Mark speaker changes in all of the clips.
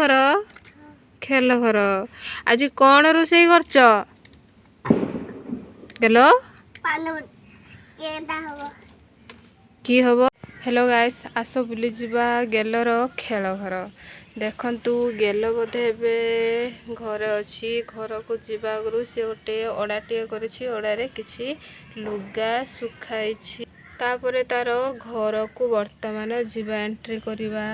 Speaker 1: ଘର? ଖେଳ ଘର। ଆଜି କ'ଣ ରୋଷେଇ କରୁଛ ଗେଲ?
Speaker 2: ପାନ କେଟା ହବ।
Speaker 1: କି ହବ? ହ୍ୟାଲୋ ଗାଇସ୍, ଆସ ବୁଲିଯିବା ଗେଲର ଖେଳ ଘର। ଦେଖନ୍ତୁ, ଗେଲ ବୋଧେ ଏବେ ଘରେ ଅଛି। ଘରକୁ ଯିବା ଆଗରୁ ସେ ଗୋଟେ ଅଡ଼ାଟିଏ କରିଛି। ଅଡ଼ାରେ କିଛି ଲୁଗା ଶୁଖାଇଛି। ତାପରେ ତାର ଘରକୁ ବର୍ତ୍ତମାନ ଯିବା, ଏଣ୍ଟ୍ରି କରିବା।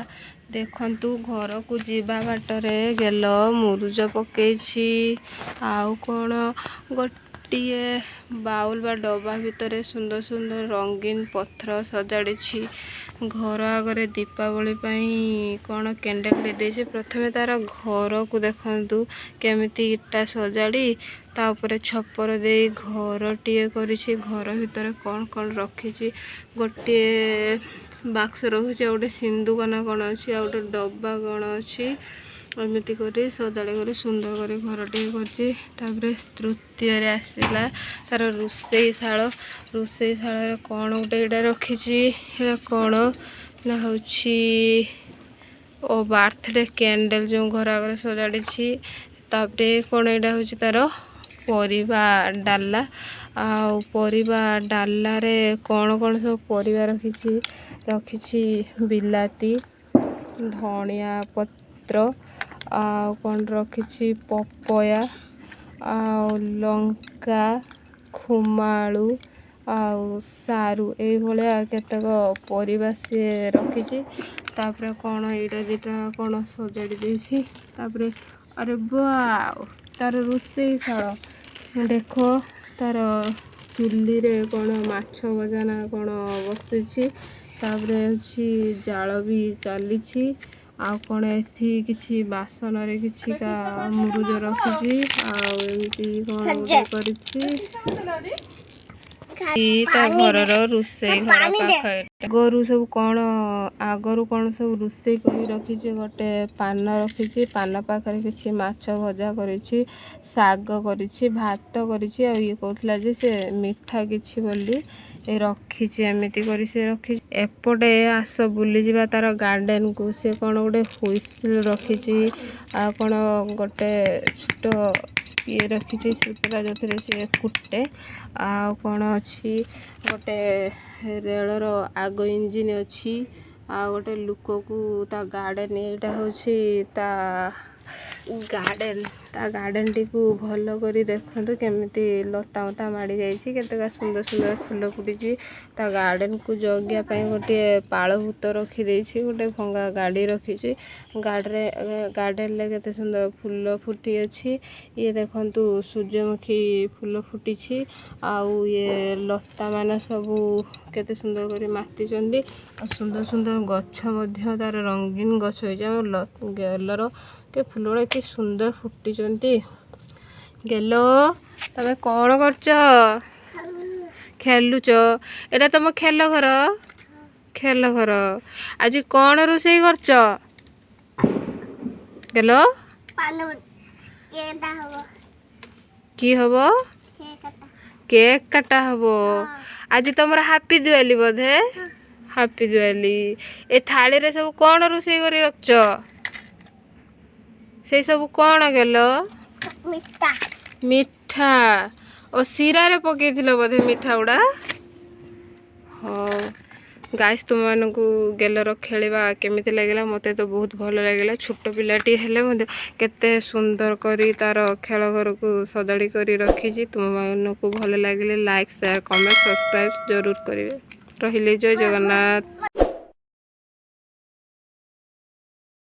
Speaker 1: ଦେଖନ୍ତୁ, ଘରକୁ ଯିବା ବାଟରେ ଗେଲ ମୁରୁଜ ପକେଇଛି। ଆଉ କ'ଣ ଗୋଟିଏ ବାଉଲ ବା ଡବା ଭିତରେ ସୁନ୍ଦର ସୁନ୍ଦର ରଙ୍ଗୀନ ପଥର ସଜାଡ଼ିଛି। ଘର ଆଗରେ ଦୀପାବଳି ପାଇଁ କ'ଣ କ୍ୟାଣ୍ଡେଲ ଦେଇଦେଇଛି। ପ୍ରଥମେ ତାର ଘରକୁ ଦେଖନ୍ତୁ, କେମିତି ଇଟା ସଜାଡ଼ି ତା ଉପରେ ଛପର ଦେଇ ଘରଟିଏ କରିଛି। ଘର ଭିତରେ କ'ଣ କ'ଣ ରଖିଛି? ଗୋଟିଏ ବାକ୍ସ ରହୁଛି, ଆଉ ଗୋଟେ ସିନ୍ଦୁକ ନା କ'ଣ ଅଛି, ଆଉ ଗୋଟେ ଡବା କ'ଣ ଅଛି। ଏମିତି କରି ସଜାଡ଼ି କରି ସୁନ୍ଦର କରି ଘରଟିଏ କରିଛି। ତାପରେ ତୃତୀୟରେ ଆସିଲା ତାର ରୋଷେଇ ଶାଳ। ରୋଷେଇ ଶାଳରେ କ'ଣ ଗୋଟେ ଏଇଟା ରଖିଛି। ଏଇଟା କ'ଣ ନା ହେଉଛି ଓ ବାର୍ଥଡେ କ୍ୟାଣ୍ଡେଲ, ଯେଉଁ ଘର ଆଗରେ ସଜାଡ଼ିଛି। ତାପରେ କ'ଣ ଏଇଟା ହେଉଛି ତାର ପରିବା ଡାଲା। ଆଉ ପରିବା ଡାଲାରେ କ'ଣ କ'ଣ ସବୁ ପରିବା ରଖିଛି? ରଖିଛି ବିଲାତି, ଧଣିଆ ପତ୍ର, ଆଉ କ'ଣ ରଖିଛି, ପପୟା ଆଉ ଲଙ୍କା, ଖୁମାଳୁ ଆଉ ସାରୁ, ଏଇଭଳିଆ କେତେକ ପରିବା ସିଏ ରଖିଛି। ତାପରେ କ'ଣ ଏଇଟା ଦୁଇଟା କ'ଣ ସଜାଡ଼ି ଦେଇଛି। ତାପରେ ଆରେ ବାଉ, ତାର ରୋଷେଇ ଶାଳ ଦେଖ। ତାର ଚୁଲିରେ କ'ଣ ମାଛ ଭଜା ନା କ'ଣ ବସିଛି। ତାପରେ ହେଉଛି ଜାଳ ବି ଚାଲିଛି। ଆଉ କ'ଣ ଏଠି କିଛି ବାସନରେ କିଛିଟା ମୁରୁଜ ରଖିଛି। ଆଉ ଏମିତି କ'ଣ ଗୋଟେ କରିଛି। ତା ଘରର ରୋଷେଇ ଘର ପାଖରେ ଆଗରୁ ସବୁ କ'ଣ, ଆଗରୁ କ'ଣ ସବୁ ରୋଷେଇ କରି ରଖିଛି। ଗୋଟେ ପାନ ରଖିଛି। ପାନ ପାଖରେ କିଛି ମାଛ ଭଜା କରିଛି, ଶାଗ କରିଛି, ଭାତ କରିଛି। ଆଉ ଇଏ କହୁଥିଲା ଯେ ସେ ମିଠା କିଛି ବୋଲି ଏ ରଖିଛି। ଏମିତି କରି ସେ ରଖିଛି। ଏପଟେ ଆସ, ବୁଲିଯିବା ତାର ଗାର୍ଡେନକୁ। ସେ କ'ଣ ଗୋଟେ ହୁଇସିଲ ରଖିଛି, ଆଉ କ'ଣ ଗୋଟେ ଛୋଟ ଇଏ ରଖିଛି, ଶିଳ୍ପଟା ଯେଉଁଥିରେ ସେ କୁଟେ। ଆଉ କ'ଣ ଅଛି? ଗୋଟେ ରେଳର ଆଗ ଇଞ୍ଜିନ୍ ଅଛି। ଆଉ ଗୋଟେ ଲୋକକୁ ତା ଗାର୍ଡେନ, ଏଇଟା ହେଉଛି ତା ଗାର୍ଡେନ। ତା ଗାର୍ଡେନଟିକୁ ଭଲ କରି ଦେଖନ୍ତୁ, କେମିତି ଲତା ମତା ମାଡ଼ି ଯାଇଛି, କେତେକା ସୁନ୍ଦର ସୁନ୍ଦର ଫୁଲ ଫୁଟିଛି। ତା ଗାର୍ଡେନକୁ ଜଗିବା ପାଇଁ ଗୋଟିଏ ପାଳଭୂତ ରଖିଦେଇଛି। ଗୋଟେ ଭଙ୍ଗା ଗାଡ଼ି ରଖିଛି। ଗାଡ଼ିରେ, ଗାର୍ଡେନରେ କେତେ ସୁନ୍ଦର ଫୁଲ ଫୁଟି ଅଛି। ଇଏ ଦେଖନ୍ତୁ, ସୂର୍ଯ୍ୟମୁଖୀ ଫୁଲ ଫୁଟିଛି। ଆଉ ଇଏ ଲତା ମାନେ ସବୁ କେତେ ସୁନ୍ଦର କରି ମାତିଛନ୍ତି। ଆଉ ସୁନ୍ଦର ସୁନ୍ଦର ଗଛ ମଧ୍ୟ ତାର ରଙ୍ଗୀନ ଗଛ ହେଇଛି। ଆମ ଗେଲର କେ ଫୁଲ ଗୁଡ଼ା କି ସୁନ୍ଦର ଫୁଟିଛନ୍ତି। ଗେଲ, ତମେ କ'ଣ କରୁଛ? ଖେଲୁଛ? ଏଇଟା ତମ ଖେଲ ଘର? ଖେଲ ଘର। ଆଜି କ'ଣ ରୋଷେଇ କରୁଛ ଗେଲ?
Speaker 2: ପାନ କେଟା ହବ।
Speaker 1: କି ହବ?
Speaker 2: କେଟା।
Speaker 1: କେକ୍ କାଟା ହବ। ଆଜି ତମର ହାପି ଦିୱାଲି ବୋଧେ? ହାପି ଦିୱାଲି। ଏ ଥାଳିରେ ସବୁ କ'ଣ ରୋଷେଇ କରି ରଖିଛ? ସେଇ ସବୁ କ'ଣ ଗେଲ?
Speaker 2: ମିଠା।
Speaker 1: ମିଠା। ଓ, ଶିରାରେ ପକେଇଥିଲ ବୋଧେ ମିଠା ଗୁଡ଼ା। ହଉ ଗାଇସ୍, ତୁମମାନଙ୍କୁ ଗେଲର ଖେଳିବା କେମିତି ଲାଗିଲା? ମୋତେ ତ ବହୁତ ଭଲ ଲାଗିଲା। ଛୋଟ ପିଲାଟି ହେଲେ ମଧ୍ୟ କେତେ ସୁନ୍ଦର କରି ତାର ଖେଳ ଘରକୁ ସଜାଡ଼ି କରି ରଖିଛି। ତୁମମାନଙ୍କୁ ଭଲ ଲାଗିଲେ ଲାଇକ୍, ସେୟାର, କମେଣ୍ଟ, ସବସ୍କ୍ରାଇବ୍ ଜରୁର କରିବେ। ରହିଲି, ଜୟ ଜଗନ୍ନାଥ।